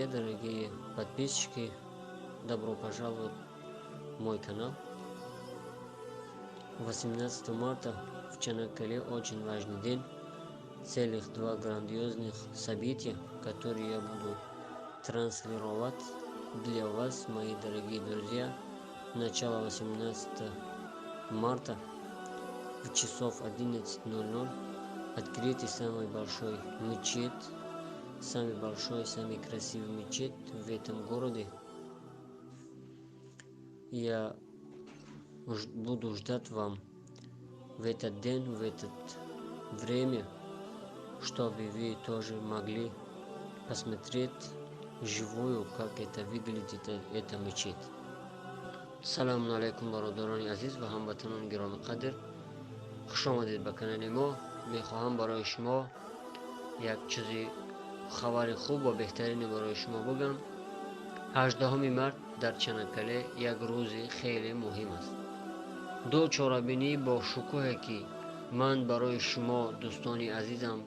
Друзья, дорогие подписчики, добро пожаловать в мой канал. 18 марта в Чанаккале очень важный день. Целых два грандиозных события, которые я буду транслировать для вас, мои дорогие друзья. Начало 18 марта в часов 11:00 открытый самый большой мечеть, самый большой, самый красивый мечеть в этом городе. Я буду ждать вам в этот день, в это время, чтобы вы тоже могли посмотреть живую, как это выглядит, эта мечеть. Салому алайкум, бародарони азиз ва ҳамватанони гиромиқадр, хуш омадед ба канали мо. Мехоҳам барои шумо як чизи хабари хуб ва беҳтарине барои шумо бигӯям. 18 март дар Чанаккале як рӯзи хеле муҳим аст. Ду чорабинӣ бо шукӯҳе, ки ман барои шумо, дӯстони азизам,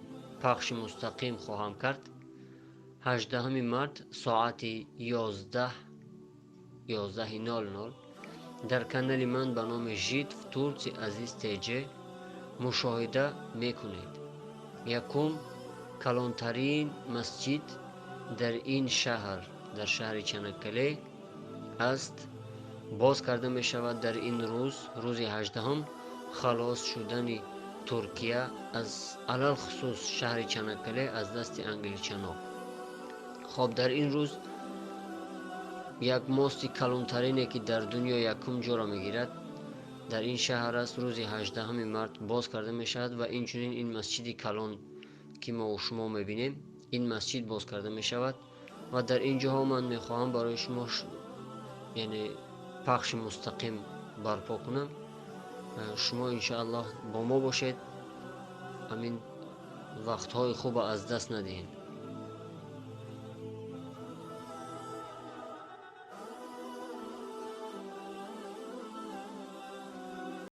пахши мустақим хоҳам кард. 18 март соати 11, 11:00 дар канали ман ба номи «Жить в Турции Азиз ТЖ» мушоҳида мекунед. Якум, калонтарин масҷид дар ин шаҳр, дар шаҳри Чанаккале аст, боз карда мешавад дар ин рӯз, рӯзи 18-ум, халос шудани Туркия, аз алалхусус шаҳри Чанаккале, аз дасти англичано. Хоб, дар ин рӯз як мости калонтарине, ки дар дунё якум ҷоро мегирад, дар ин шаҳр аст, рӯзи 18 март боз карда мешавад ва инчунин ин масҷиди калон, ки мо шумо мебинем, ин масҷид боз карда мешавад. Ва дар ин ҷоҳо ман мехоҳам барои шумо, яъне, пахши мустақим барпо кунам. Шумо, иншоаллоҳ, бо мо бошед, ҳамин вақтҳои хуба аз даст надиҳед.